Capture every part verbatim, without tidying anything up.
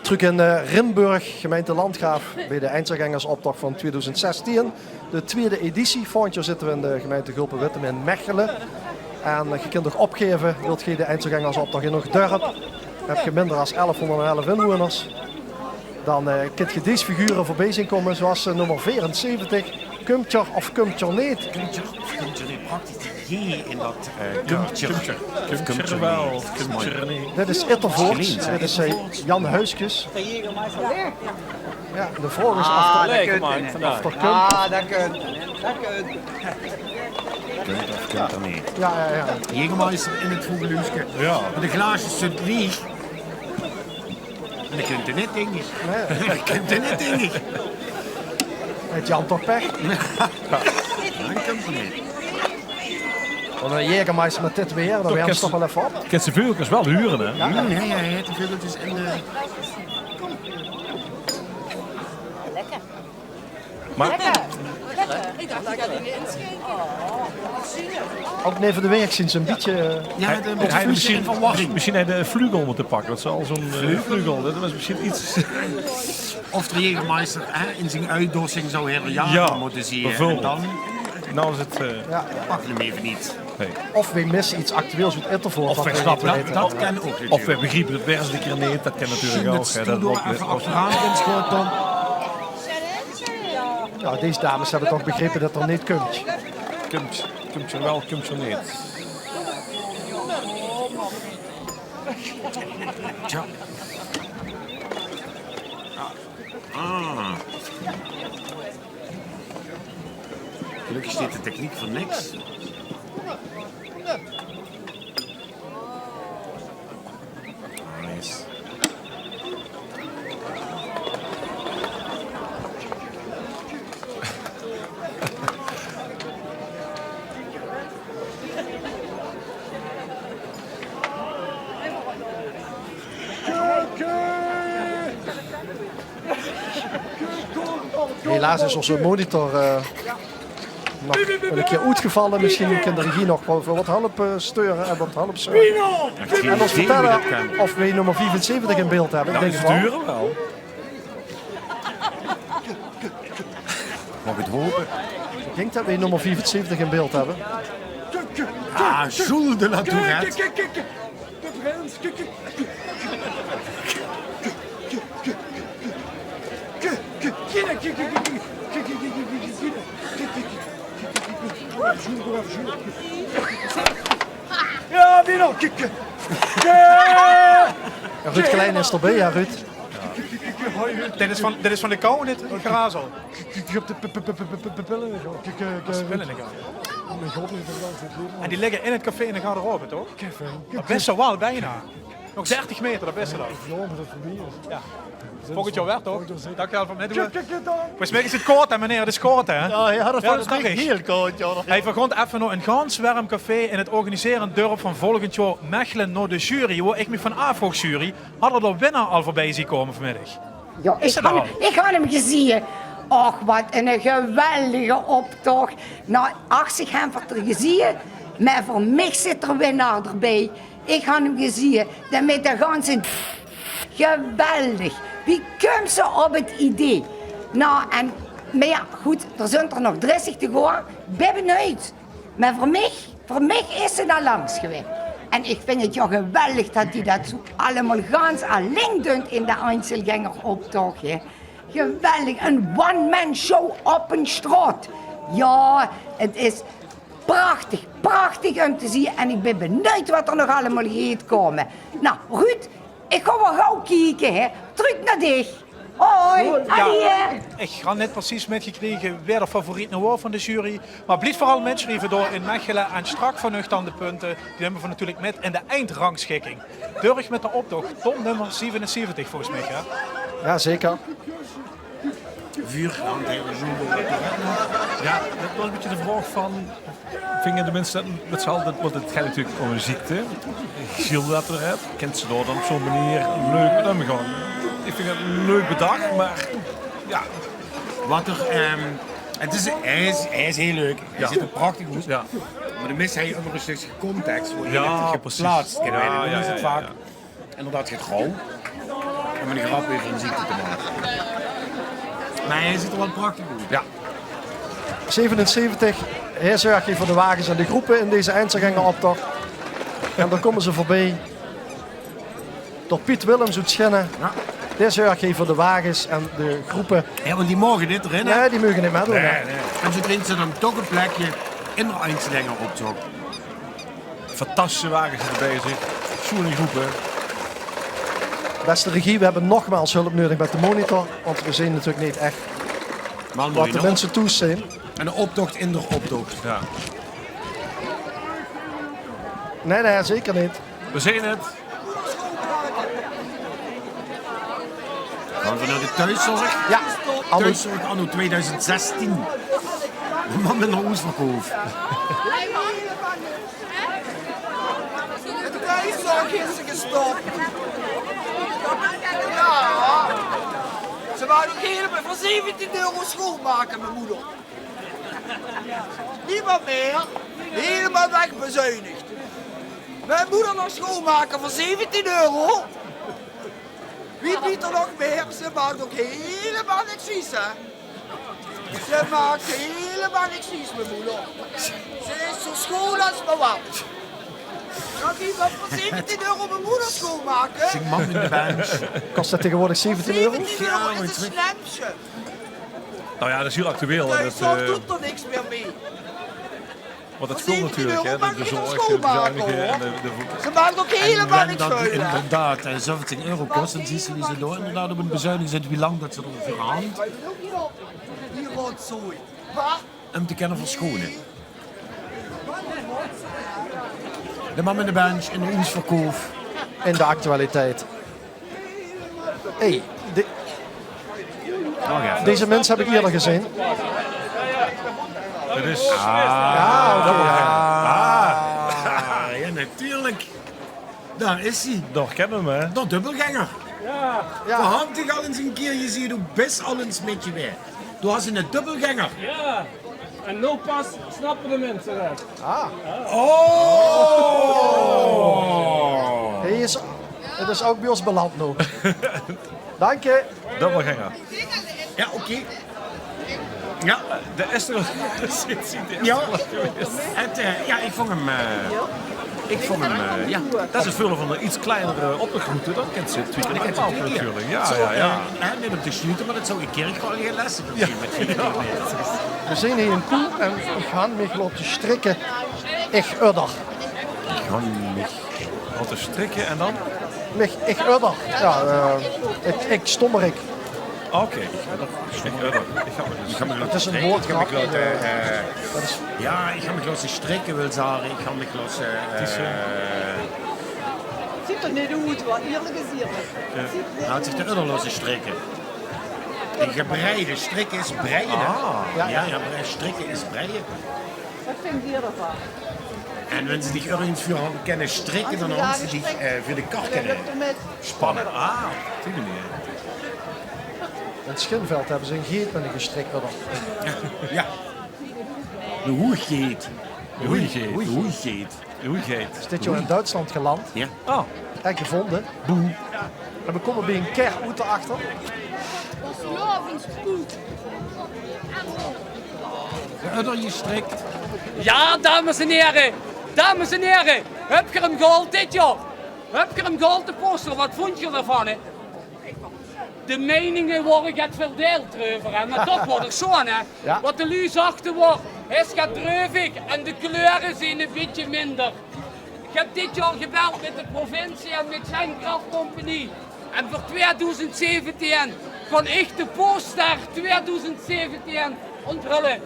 Trök in eh, Rimburg, gemeinte Landgraaf, bie de Einzelgängersoptoch van twiedoezend zestien. De twiede editie. Volgend jaor zitte we in de gemeinte Gulpe-Wittem in Mechelen. En eh, ge kint uch opgaeve, wilt ge de Einzelgängersoptoch in uch dörp? Höb ge minder es elfhónderdelf inwoeners? Dan eh, kint ge dees figure veurbie zeen kómme, zoeas eh, nummer veerenzeventig. Kump 'r of kump 'r neet? Kump 'r of kump 'r neet? Praktisch die J in dat eh, kump 'r. Kump 'r. Of kump 'r wel, of kump 'r neet. Dit is Ittervoort. Dit is eh, Jan Huiskes. Ja, de vraog is of 'r, Ah, dat kump. Of 'r kump. Ah, dat kump. Dat kump. Kump 'r of kump 'r neet? Ja, ja, ja. Jägermeister in 't vogelhuuske. Ja. De glaasjes zeen leeg. En dan kump 'r neet, dink ich. Nee. Dan kump 'r neet, dink ich. Haet Jan toch pech? Dan kump 'r neet. Want 'ne Jägermeister mit dit weer, dan wèrms se toch waal effe op. Kins se de veugelkes waal hure, hè? Ja, ja, ja, de veugelkes en de... Lekker. Mer ouch neve de waeg zeen ze e bietje eh, ja, mit e bietje... Mesjien haw 'r 'ne vleugel mótte pakke. Dat zal zoe'n eh, vleugel, dat waas mesjien get... Of de Jägermeister hè, in zien oetdossing zou hae jager mótte zeen. Bieveurbeeld. En dan... Noe is 't eh, ja, pak 'm eve neet. Nee. Of we misse get actueels oet Ittervoort. Of we snappe 't neet. Dat kan ouch natuurlik. Of we begriepe 't werk ins 'ne kier neet. Dat kan natuurlik ouch. Hè. Dat is ouch... Effe achteraan kins schotte. Ja, dees dames höbbe toch begrepe dat 'r neet kump. Kump, kump 'r wel, kump 'r neet. Tja. Ah. Gelökkig steit de techniek veur niks. Nice. Helaas is ózze monitor eh, nog 'ne kier oetgevalle. Mesjien kan de regie nog waal veur get helpe eh, steure en get helpe zörge. En ós vertèlle of we nummer viefenzeventig in beeld höbbe. Ich dink 't waal. Maag ich 't hope? Ich dink dat we nummer viefenzeventig in beeld höbbe. Ah, Jules de la Tourette. De prins. Ja, Dino. Ruud Klein is d'rbie, ja, Ruud. Dit is van, dit is van de kou, dit gerazel. Pille. En die ligke in 't café in de garderobe, toch? Dat bis se waal bijna. Nog dertig meter, dat bis se dan. Ja. Volgend jaor weer, toch? Dankjewel veur 't mitdoon. Volges mich is 't koud, hè, meneer? 't Is koud, hè? Ja, ja, dat is ech hiel koud, ja. Hey, veer gaon effe nao e gans werm café in 't organiserend dörp van volgend jaor, Mechelen, nao de jury. Wo ich mich van aafvroog, jury, hadde d'r winnaar al veurbij zeen kómme vanmiddig? Ja, ich han, ich han 'm gezeen. Och, wat 'ne geweldige optoch. Nou, ach, ich han 'm gezeen, mer veur mich zit d'r winnaar d'rbie. Ich han 'm gezeen, dae mit de ganse... Geweldig. Wie kums se op 't idee? Nou, en, mer ja, good, d'r zunt d'r nog dressig te gaon. Bin benuujd. Mer veur mich, veur mich is ze al langs gewaes. En ich vinj 't ja geweldig dat die dat zoe allemaol gans allein dunt in de Einzelgängeroptoch, hè. Geweldig, 'n one-man-show op 'n straot. Ja, 't is prachtig, prachtig um te zeen. En ich bin benuujd wat d'r nog allemaol geit kómme. Nou, Ruud, ich gaon waal gaw kieke, hè. Trök nao dich. Hoi, adie. Ich han net precies mitgekrege wae de favoriet noe waor van de jury. Mer blief veural mitsjrieve dao in Mechelen. En straks van uch dan de punte. Die numme v'r natuurlik mit in de eindrangschikking. Dörp mit de optoch, Tom nummer zevenenzeventig volges mich, hè? Ja, zeker. Vuur, hand, hè, zoe. Ja, dat waor e bietje de vraog van, vinge de minse dat, dat ze altied, want 't geit natuurlik óm 'n ziekte. Gilles dat d'r haet, kins se dao dan op zoe'n meneer leuk mit umgaon? Ich vinj 't leuk bedach, mer ja. Wat d'r, ehm, 't is, hae is, hae is hiel leuk. Hae zuut d'r prachtig oet. Ja. Mer dan mis hae ummer e stökske context wo hae in wuuert geplaats. Ja, precies. Kijk, ja, dan is 't vaak inderdaad get rauw. Óm 'n grap euver 'n ziekte te make. Nae, hae zuut d'r waal prachtig oet. Ja. Zevenenzeventig, hae zörg hie veur de wages en de groepe in deze Einzelgängeroptoch. En dan kómme ze veurbie. D'r Piet Willems oet Sjinne. Ja. Dae zörg hie veur de wages en de groepe. Ja, want die moge neet d'rin, hè? Nae, die moge neet mitdoon, hè? Nae, nae. En zoe kriegs se dan toch e plekske in d'r Einzelgängeroptoch. Fantastische wages d'rbie, zèk. Sjoen groepe. Beste regie, we höbbe nogmaals hulp nudig mit de monitor, want we zeen natuurlik neet ech wat de minse thoes zeen. En 'ne optoch in d'r optoch. Ja. Nae, nae, zeker neet. We zeen 't. Gaon v'r nao de thuiszörg? Ja. Thuiszörg anno tweeduizend zestien. De man mit d'n oesverkoup. De thuiszörg is gestop. Ja. Ze wouwe nog hielemaol veur zeventien euro sjoonmake, mien moder. Niemand mieë. Hielemaol wegbezuinigd. Mien moder nog sjoonmake veur zeventien euro. Wie biedt d'r nog mieë? Ze maak ouch hielemaol niks vies, hè? Ze maak hielemaol niks vies, mien moder. Ze is zoe sjoon es mer wat. Kan iemand veur zeventien euro mien moder sjoonmake? Zing man in de band. Kos det taegewoordig zeventien euro? Zeventien euro is e slemsje. Nou ja, dat is heel actueel, hè. Thuiszörg doet d'r niks mieë mei. Want dat speelt natuurlik, hè, de zorg, de bezuinigingen en de, de... Ze maak ouch hielemaol niks vies, hè. Inderdaad, hè, zeventien euro kos, dan zuus se wie ze dao inderdaad op 'n bezuiniging zeen, wie lang dat ze d'r veur hant. Óm te kènne verschoeane. De man mit de band in d'r oesverkoup. In de actualiteit. Hey, de-, deze mins höb ich ieëder gezeen. Dat is... Ah. Ja, oké, ja. Ah, ja, natuurlik. Dao is 'r. Dao kènne v'r 'm, hè? D'r dubbelgänger. Ja. V'r hant dich al ins 'ne kier gezeen, doe bis al ins mit gewaes. Doe waas 'ne dubbelgänger. Ja. En noe pas snappe de minse det. Ah. Oh. Hae is, 't is ouch bie ós beland noe. Dank dich. Dubbelgänger. Ja, oké. Ja. De Esther. Ja. Het, eh, ja, ich vónj 'm, eh, ich vónj 'm, eh, ja. Dat is 't veurdeil van de iets kleinere optochroute. Dan kèns se 't weekend oetpaoke natuurlik. Ja, ja, ja. Neet óm te sjnute, mer dat zou ich 'ne kier gaon lesse. V'r zeen hie in Koel en ich han mich laote sjtrikke. Ich udder. Ich han mich laote sjtrikke en dan? Mich, ich udder. Ja, eh, ich, ich stommerik. Oké. Ich udder. Ich udder. Ich han mich laote sjtrikke. 't Is 'n woordgrap. Ich han mich laote, eh, ja, ich han mich laote sjtrikke, wil zage. Ich han mich laote, eh, 't zuut d'r neet oet, want ierlik is ierlik. Hae haet zich de udder laote sjtrikke. Gebreide, sjtrikke is breie. Ah. Ja, ja, sjtrikke is breie. Wat vingt geer d'rvan? En wen ze dich örges veur han kènne sjtrikke, dan han ze dich, eh, veur de kar kènne sjpanne. Ah, op die meneer. In Sjinveld höbbe ze 'n geet mit 'ne sjtrik udder. Ja. De hoegeet. De hoegeet. De hoegeet. Hoe geit 't? Is dit jaor in Duitsland geland. Ja. Oh. En gevónje. Boe. En v'r kómme bie 'n ker oet dao achter. De udder gesjtrik. Ja, dames en here. Dames en here. Höb geer 'm gehaold dit jaor? Höb geer 'm gehaold, de poster? Wat vónj geer d'rvan, hè? De meininge waore get verdeild d'reuver, hè, mer toch waor 't zoe, hè. Ja. Wat de luuj zagte waor, hae is get dreuvig en de kleure zeen e bietje minder. Ich höb dit jaor gebeld mit de provincie en mit Sjeng Kraft Compagnie. En veur twiedoezend zeventieën gaon ich de poster twiedoezend zeventieën ónthulle.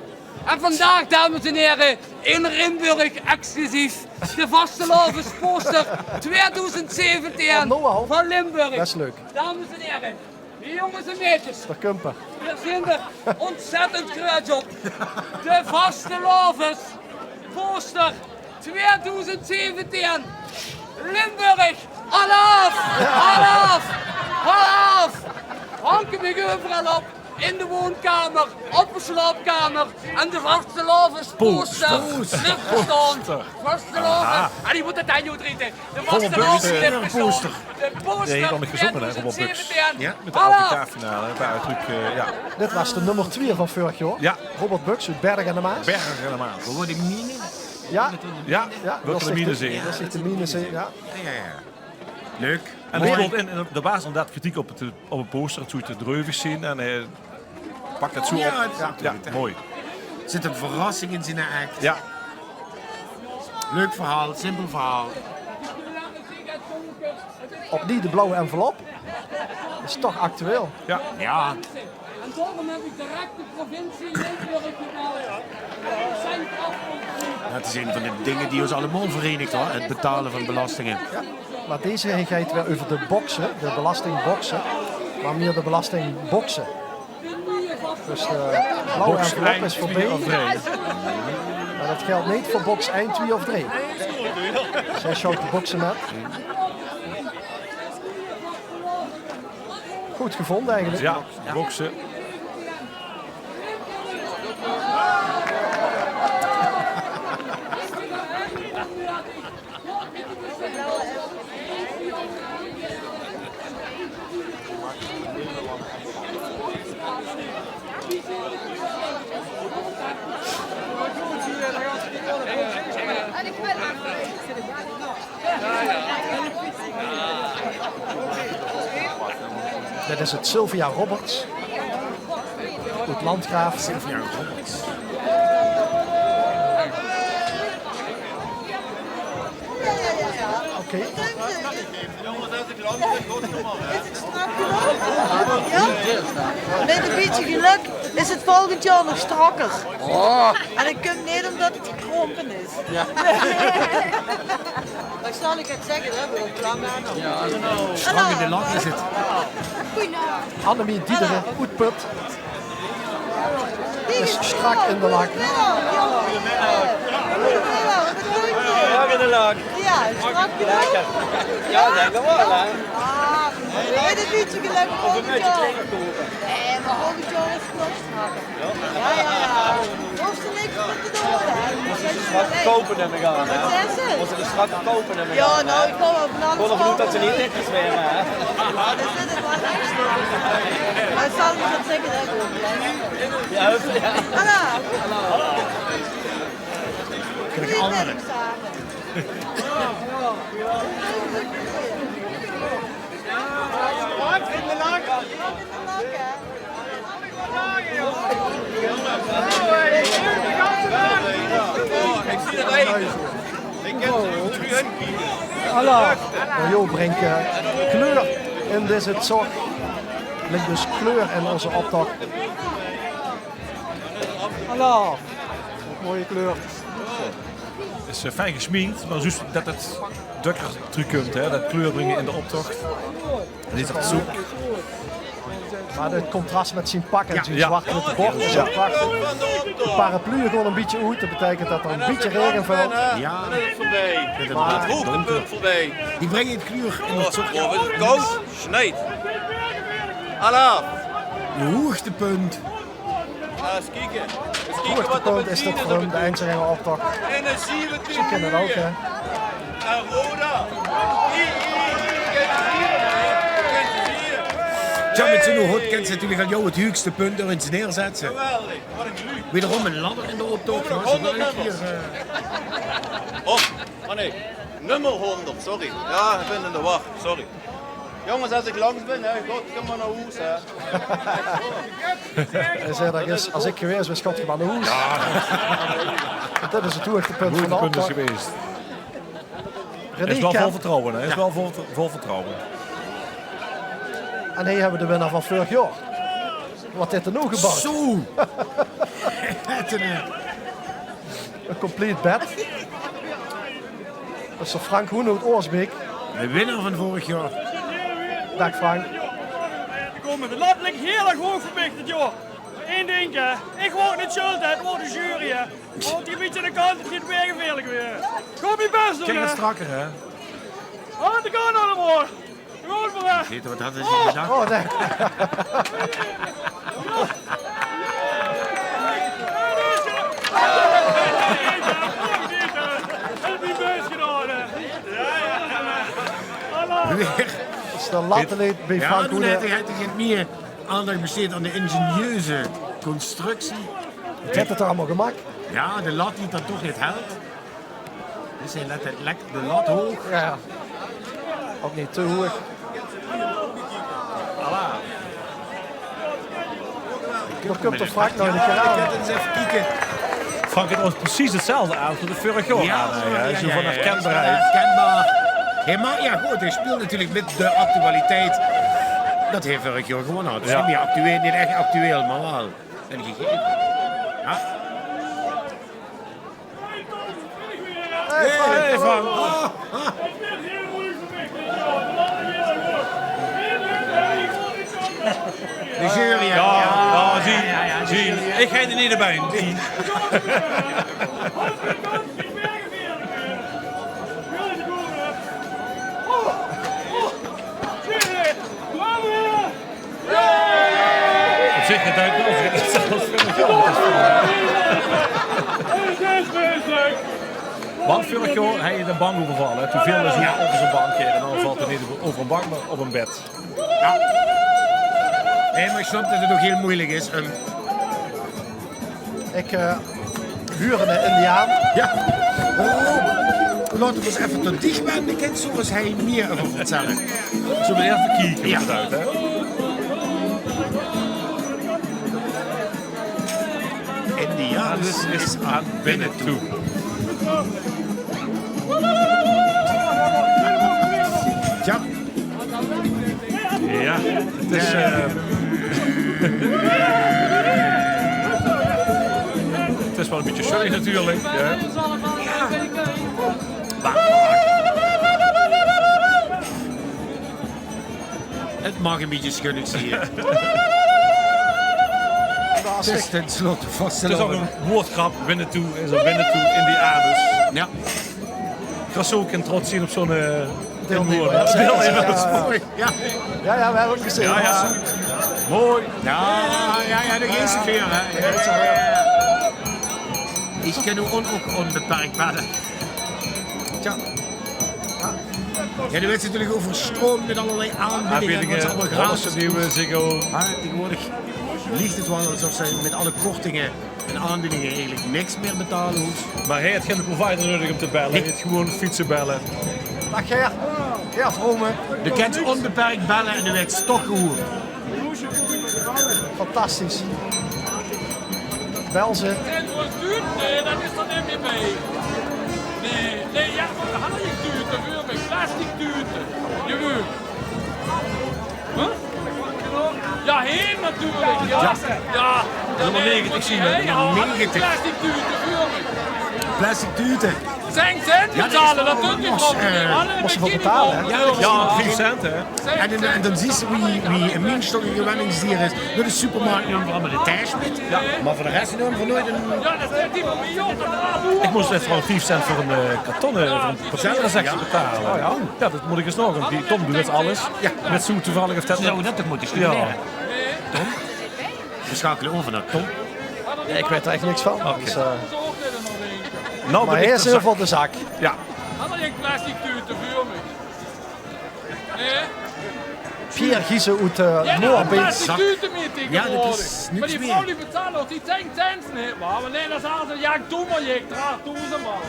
En vandaag, dames en here, in Limburg exclusief de vastelaovesposter twiedoezend zeventieën van Limburg. Bès leuk. Dames en here, jónges en meidjes. Dao kump 'r. Veer zeen d'r óntzèttend gruuets op. De vastelaovesposter twiedoezend zeventieën. Limburg, alaaf! Alaaf! Alaaf! Hanke mich euveral op. In de woonkamer, op de slaopkamer en de vastelaovesposter. Poster. Ligt te staon. Poster. Vastelaovend. Aha. En die moet het aan jou drieten. De vastelaovend ligt te staon. Poster. De poster. Nee, dan gezongen, hè, Robert Buks. Twintig zeventien. Ja. Met de Hallo. L V K-finale, bij Uitroep, eh, ja. Dit was de nummer twee van vorig jaar. Ja. Robert Buks uit Berg aan de Maas. Berg aan de Maas. Hoe wordt die mine? Ja. Ja, ja, dat is de mine, ja. Dat is de mine, ja. Ja, ja, ja. Leuk. En er stond in, er was inderdaad kritiek op het, op het poster, het zou te dreuvig zien en hij pakt het zo op. Ja, het is natuurlijk, hè. Mooi. Er zit een verrassing in zijn act. Ja. Leuk verhaal, simpel verhaal. Opnieuw de blauwe envelop. Is toch actueel. Ja. Ja. En daarom heb ik direct de provincie Limburg gebeld. Dat is een van de dingen die ons allemaal verenigt, hoor. Het betalen van belastingen. Ja, maar deze geit weer over de boksen, de belastingboksen, maar meer de belastingboksen. Dus de blauwe envelop is voorbij. Maar dat geldt niet voor box één, twee of drie. Zij sjouwt de boksen met. Goed gevonden eigenlijk. Ja, boksen. Dat is het Sylvia Roberts. Oet Landgraaf. Sylvia Roberts. Oké. Met een beetje geluk is het volgend jaar nog strakker. Oh. En dat komt niet omdat het gekrompen is. Ja. Maar zal ik het zeggen, hè, hoe lang aan? Ja, strak in de lak is het. Annemie Diederen, oetput. Is strak in de lak. Strak in de lak. Ja, strak in de lak. Ja, lekker wel, hè? Ah, een beetje geluk. Of een beetje klein gekomen. Nee, maar volgend jaar is het nog strakker. Ja, ja, ja. Hoeft er niks meer te doen, hè? Moesten ze straks kopen, neem ik aan, hè? Wat zeggen ze? Moesten ze straks kopen, neem ik aan, hè? Ja, nou, ik kom wel van alles kopen. Gewoon ervan dat ze niet netjes waren, hè? Dat is het, het was echt stom. Maar het zal niet op zeker dat ook. Juist, ja. Hallo. Hallo. Krijg je allemaal. Voilà. Marjo bringt, eh, kleur in deze tocht. Bringt dus kleur in onze optocht. Voilà. Mooie kleur. Is, eh, fijn gesminkt, maar juist dat het dökker terugkomt, hè, dat kleurbrengen in de optocht. En dit is op zoek. Maar het contrast met zijn pak en zijn zwart-witte bord is ook prachtig. De paraplu gewoon een beetje uit, dat betekent dat er een beetje regen valt. Ja. Het hoogtepunt voorbij. Die brengt het kleur in het zocht. Of is het koud? Sneeuwt. Alaaf. Het hoogtepunt. Hoogtepunt is toch voor hem de einzelgangers optocht. Ze kunnen ook, hè. Tja, met zo'n hoed kent ze natuurlijk al jou het hoogste punt door eens neerzetten. Wederom een ladder in de optocht. Honderd nummers. Hier, eh. Oh, oh nee. Nummer honderd, sorry. Ja, ik ben in de war, sorry. Jongens, als ik langs ben, hè, god, kom maar naar hoes, hè. Hij zei dat is, als ik geweest was, god, kom maar naar hoes. Ja. Dat is het hoogtepunt van de optocht. Hoogtepunt is geweest. Hij is wel vol vertrouwen, hè? Hij is wel vol, vol vertrouwen. En hier hebben we de winnaar van vorig jaar. Wat heeft er nou gebouwd? Zo! Een complete bed. Dat is Frank Hoen uit Oorsbeek. De winnaar van vorig jaar. Dag Frank. De lat ligt heel erg hoog voor mij dit jaar. Eén ding, hè. Ik word niet schuld, hè. Het wordt de jury, hè. Want die beetje de kant, het gaat weer gevaarlijk weer. Kom je best doen, hè. Kijk, strakker, hè. Oh, die gaan allemaal. Gewoon voor, hè. Jeetje, wat hadden ze gedacht? Oh, nee. De lat leet bie Frank Hoede. Jao, doe höbs dich neet mieë aandach besteed aan de ingenieuze constructie. Wae haet 't allemaol gemaak? Jao, de lat die 't dan toch neet hèlt. Dus hae lèt 't lek-, de lat hoog. Jao. Ouch neet te hoog. Voilà. Dao kump de Frank nog ein kier aan. Jao, ich gaon ins effe kieke. Frank haet trouwens precies 'tzelfde aan es vörig jaor. Jao, jao, zoe van herkenbaarheid. Herkenbaar. Hae maak, jao, good, hae speelt natuurlik mit de actualiteit det hae vörig jaor gewonne haet. Dus neet mieë actueel, neet ech actueel, mer waal ein gegaeve. Jao. Hey, Frank. De jury, jao. Jao, jao, zie, zie. Ich haet 't neet d'rbie. Op zich, 't duit waal zelfs vörig jaor. Want vörig jaor haet 'r de bank euvervalle, hè. Toen veel is 'r euver zien bank haer en dan valt 'r neet euver ein bank, mer op ein bed. Jao. Nae, mer ich snap det 't ouch hiel meujelik is óm Ich, eh, huur eine indiaan. Jao. Oh, laot v'r ins effe tot dich wende, kins se ós hie mieë euver vertèlle. Zölle v'r effe kieke, jao, wie 't oetzuut, hè? Indiaan is, is aan binne toe. Jao. Jao, 't is, eh, 't is waal ein bietje sjuin natuurlik, jao. Mer 't maag ein bietje sjuin oetzeen. 't Is ten slotte vastelaovend. 't Is ouch ein woordgrap, Winnetou is ein Winnetou in die anus. Jao. Curaçao kin trots zeen op zo'n, eh, inwoner. Deelnemer. Deelnemer. Jao. Mooi. Jao. Jao, jao, v'r höbbe 'm gezeen. Jao, jao. Mooi. Jao, jao, jao, dao geit 'r weer, hè. Jao, jao. Ich kin noe on-, ouch ónbeperk belle. Tja. Jao, de wèt natuurlik euverstroomp mit allerlei aanbiedinge. Aanbiedinge, wat ze allemaol gratis doen. Hollandse Nieuwe, Ziggo. Hè, taengewoordig liek 't waal esof ze mit alle kortinge en aanbiedinge eigelik niks mieë betale hoofs. Mer hae haet geine provider nudig óm te belle. Nae. Hae haet gewoon fietse belle. Daag Ger. Ger Vrome. De kins ónbeperk belle en de wèts toch gewoen. Fantastisch. Bel ze. Zeen v'r ós tuut? Nae, det is d'r neet mieë bie. Nae, nae, jao, v'r hadde gein tuute, veur mich plastic tuute. Jawel. Huh? Jao, heen natuurlik. Jao. Jao. Jao, nummer negentig zien v'r. Jao, negentig. Plastic tuute, veur mich. Plastic tuute. Tien cent betale, det deit neet. Mós se veur betale, hè? Jao, vief cent, hè? En, en dan zuus se wie, wie ein miensj toch ein gewenningsdier is. Nao de supermarkt numme v'r allemaol de taesj mit. Jao. Mer veur de res numme v'r noeats ein... Ich mós net waal vief cent veur ein, eh, kartonnen, eh, veur ein papierenzakske betale. Oh, jao. Jao, det mót ich ins nog, want die Tom doet alles. Jao. Mit zoe toevallig of det... Zouwe v'r det toch mótte studere? Jao. Tom? V'r sjakele euver nao Tom. Jao, ich weit d'r ech niks van. Oké. Dus, eh, mer hae is in eder geval de zak. Jao. Had d'r gein plastic tuute veur mich? Nae? Pierre Giesen oet, eh, Noorbeek. Plastic tuute mieë taengewoordig. Jao, det is niks mieë. Mer die vrouw die betaalde ouch die tien cent neet, wa? Mer nae, dan zag ze: "Jao, doe mer, ich draag doe ze mer."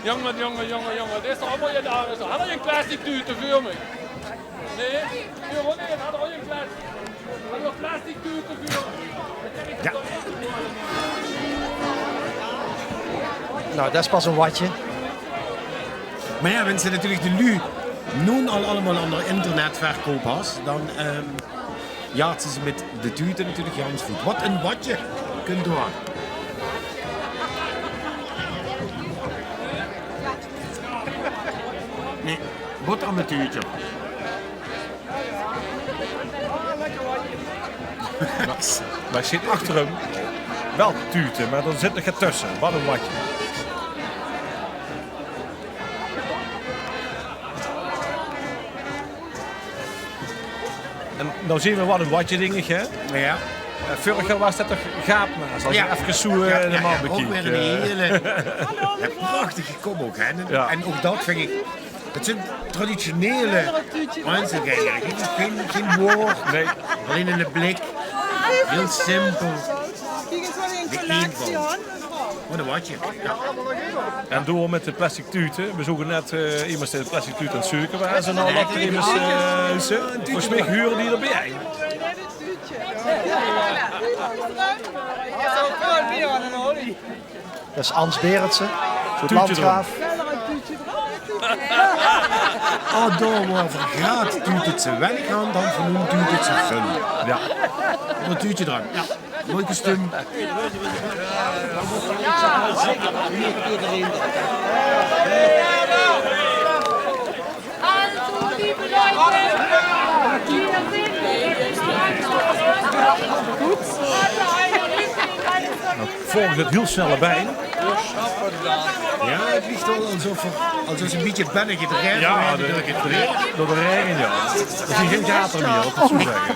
Jónge, jónge, jónge, jónge, det is toch allemaol neet aardig. Had d'r gein plastic tuute veur mich? Nae? Veur mich neet, had d'r ouch gein plastic. Had d'r plastic tuute veur mich? Jao. Noe, det is pas ein watje. Mer jao, wens se natuurlik de luuj noe al allemaol aan d'r internetverkoup has, dan, ehm, jaots se ze mit de tuute natuurlik gans voet. Wat ein watje kunt doon. Nae, botter aan de tuutje. Mer, mer ich zeen achter häöm waal tuute, mer d'r zit nog get tösse. Wat ein watje. En noe zeen v'r waal ein watje, dink ich, hè? Jao. Eh, vörig jaor waas det toch Gaapnaas, es ich efkes zoe, eh, de man bekiek. Ouch weer ein hiele, eh, prachtige kop ouch, hè? Jao. En ouch det vinj ich, 't zunt traditionele Einzelgänger. Gein, gein, gein woord. Nae. Allein in de blik. Hiel simpel. De eenvoud. Wat ein watje. Jao. En door mit de plastic tuute. Veer zoge net, eh, emes dae de plastic tuut aan 't zeuke waas. En noe laat 'r emes, eh, volges mich hure die d'rbie. Det is Ans Berendsen, zoe'n landgraaf. Oh, dao wo v'r graad tuut 't ze wennig aan, dan v'r noe tuut 't ze vun. Jao. Ein tuutje d'raan. Jao. Mooi kostuum. Also, liebe Leute, wir sind Volg 't hiel snel d'rbie. Jao, 't liek waal es of 'r, es of 'r e bietje binne gedreve waert door de raege, jao. D'r zien gein gater mieë, laot ich 't zoe zègke.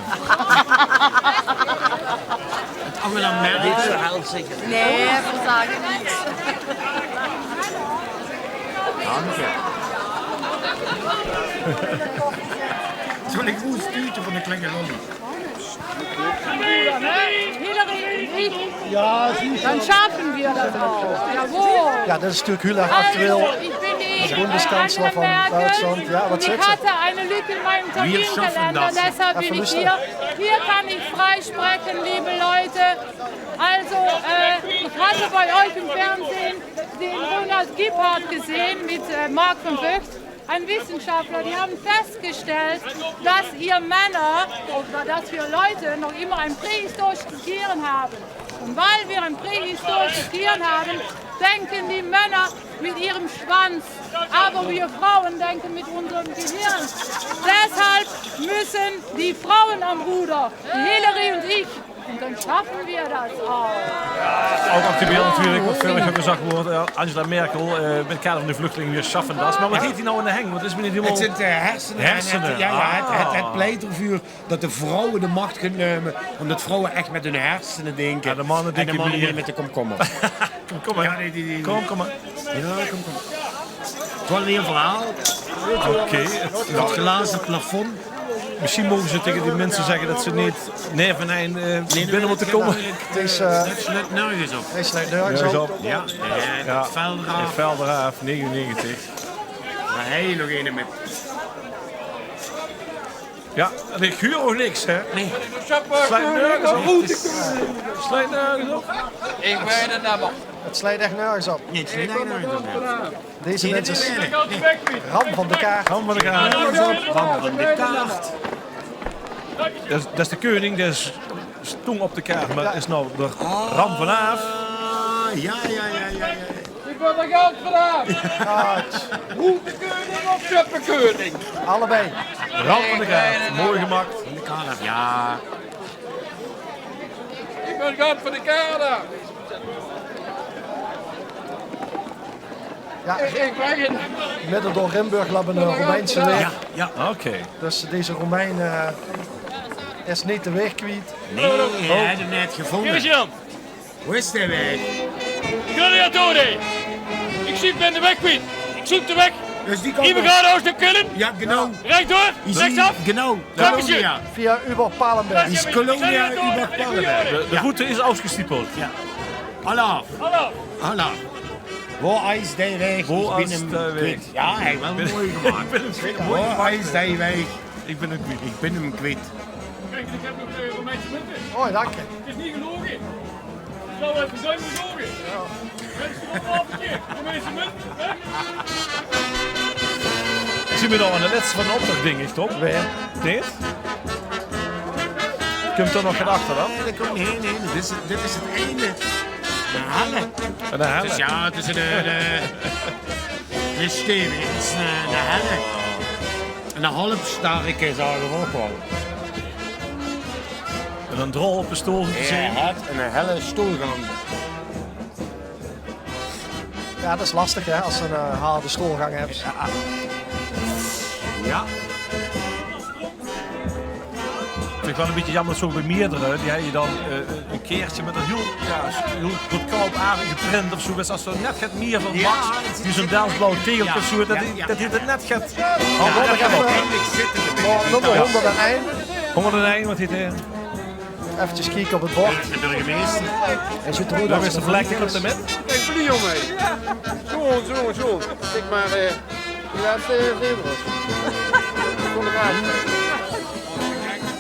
Angela Merkel. Nae, veer zage niks. Dank je. Zal ich good stuute van de klinge lolly? Dann schaffen wir das auch. Jawohl. Jao, det is natuurlik hiel erg actueel. Also, ich bin die, de Bundeskanzler van Duitsland. Jao, wat zaet ze? Ich hatte eine Lücke in meinem Terminkalender, deshalb bin ich hier. Hier kann ich frei sprechen, liebe Leute. Also, äh, ich hatte bei euch im Fernsehen den Ronald Gebhardt gesehen mit, äh, Mark van Vught, ein Wissenschaftler. Die haben festgestellt, dass ihr Männer, oder dass wir Leute noch immer ein prähistorisches Gehirn haben. Und weil wir ein prähistorisches Gehirn haben, denken die Männer mit ihrem Schwanz, aber wir Frauen denken mit unserem Gehirn. Deshalb müssen die Frauen am Ruder, die Hillary und ich, und dann schaffen wir das auch. Ouch actueel natuurlik, wat veurig jaor gezag woort, eh, Angela Merkel, eh, mit 't kader van de vluchtelinge, wir schaffen das. Mer wat haet die noe aan de heng? Wat is mit die... 't Zint de hersene. Hersene, jao, jao, 't, 't, 't pleit d'rveur det de vrouwe de mach geit numme, ómdet vrouwe ech mit hun hersene dinke. Jao, de manne dinke mieë mit de komkommer. Komkommer. Jao, die, die, die. Komkommer. Jao, komkommer. 't Waas ein verhaol. Oké. 't Glaze plafond. Mesjien moge ze taenge die minse zègke det ze neet nevenein, eh, binne mótte kómme. 't Is, eh, det slaet nörges op. 't Slaet nörges op. Jao, eh, Velderaaf. Velderaaf, negenennegentig. Mer hie nog eine mit. Jao, en ich huur ouch niks, hè? Nae. Slaet nörges op. Slaet nörges op. Ich weit 't neet mieë. 't Slaet ech nörges op. Nae, 't slaet ech nörges op. Deze mins is ram van de kaart. Ram van de kaart. Ram van de kaart. Det is, det is de keuning, dae is, stóng op de kaart, mer is noe d'r ram vanaaf. Ah, jao, jao, jao, jao. Ich wil d'r geld vanaaf. Roete keuning of sjöppekeuning? Allebei. Ram van de kaart, mooi gemaak. Van de kaart, jao. Ich wil geld van de kaart. Jao. Ich, ich breng 't. Midden door Rimburg löp ein, eh, Romeinse waeg. Jao, jao. Oké. Dus deze Romein, eh, is neet de waeg kwiet. Nae, hae haet 'm net gevónje. Christian! Wo is de waeg? Gladiatore! Ich zeen, ich bön de waeg kwiet. Ich zeuk de waeg. Hie, veer gaon nao Köln. Jao, genau. Rechdoor, rechsaaf. Genau. Dank je. Via Überpallenberg. Is Colonia Überpallenberg. De, de route is oetgestippeld. Jao. Alaaf. Alaaf. Wo is de waeg? Ich bön 'm kwiet. Jao, hae haet 't waal mooi gemaak. Ich bön 'm kwiet. Wo is de waeg? Ich bön 'm kwiet. Ich bön 'm kwiet. Kiek, ich höb nog, eh, Romeinse munte. Oh, dank je. 't Is neet geloge. Ich zou effe zeen geloge. Jao. Minse, wat maak ich hie? Romeinse munte, hè? Zeen v'r noe aan de lèste van de optoch, dink ich, toch? Wae? Dit? Kump d'r nog get achter dan? Nae, det kump, nae, nae, dit is, dit is 't einde. De helle. De helle. Dus jao, 't is de, de, de stevige, 't is de, de helle. En de halfstarke, zage v'r ouch waal. En ein drol op de stool te zeen. Hae haet ein helle stoolgang. Jao, det is lastig, hè, es se ein, eh, harde stoolgang höbs. Jao. Jao. Iech wel e bitteke jaomer, zoe bij mierdere, die hejje daan, eh, e kaertsje mèt 'n hiel, jao, hiel goodkoup aon geprint of zoe. Wèts te, es 'r net get mie vaan maks, wie zoe'n Delsblauw tegeltje of zoe, dat, dat heet 't net get. Jao, dat klopt. Noe, noe, hoonderdein. Hoonderdein, wat heet 'r? Efkes kieke op 't bord. De burgemeister. Is 't good? Is 't vlekje op de mit? Kijk, blie, jong, hè. Zoe, zoe, zoe. Kijk mer, eh, die lèste, eh, zeven.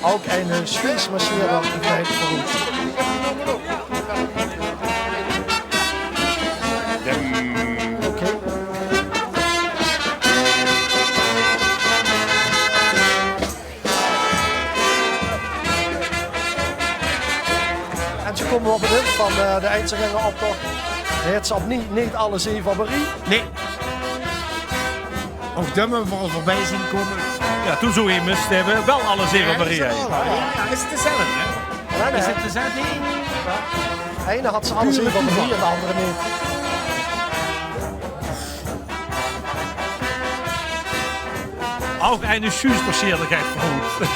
Ouch 'ne Sjwiesmarsjeerder geit veuroet. Oké. En ze koume op 't ind vaan, eh, de Einzelgängeroptoch. Heet ze op nie-, neet alle zeve op 'n rie. Nein. Ouch die höbbe v'r al veurbij zien koume. Jao, toen zoe emes höbbe v'r wel alle zeve op 'n rie. Jao, is 't dezelfde, hè? Nein, nein. Is 't dezelfde? Eine had ze alle zeve op 'n rie en de andere neet. Ouch 'ne Sjwiesmarsjeerder geit veuroet.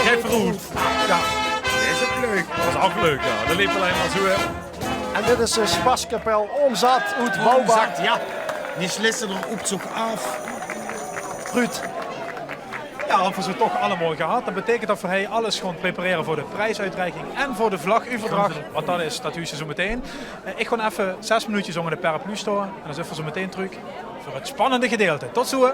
Geit veuroet. Jao. Dat is ouch leuk. Dat is ouch leuk, jao. Dat leep allein mer zoe, hè. En dit is de Sjpaskapel Oom Zat oet Wouwbach. Oom Zat, jao. Die sliste d'r op zoek aof. Ruud. Jao, en v'r höbbe ze toch allemaol gehad. Dat beteikent tot v'r hei alles goon preparere veur de prijsuitreiking en veur de vlaguverdrach. Want dat is, dat huurs te zoe metein. Eh, iech goon effe zès minuutsjes oonder de paraplu stoon. En daan zien v'r zoe metein trök veur 't spannende gedeilte. Tot zoe.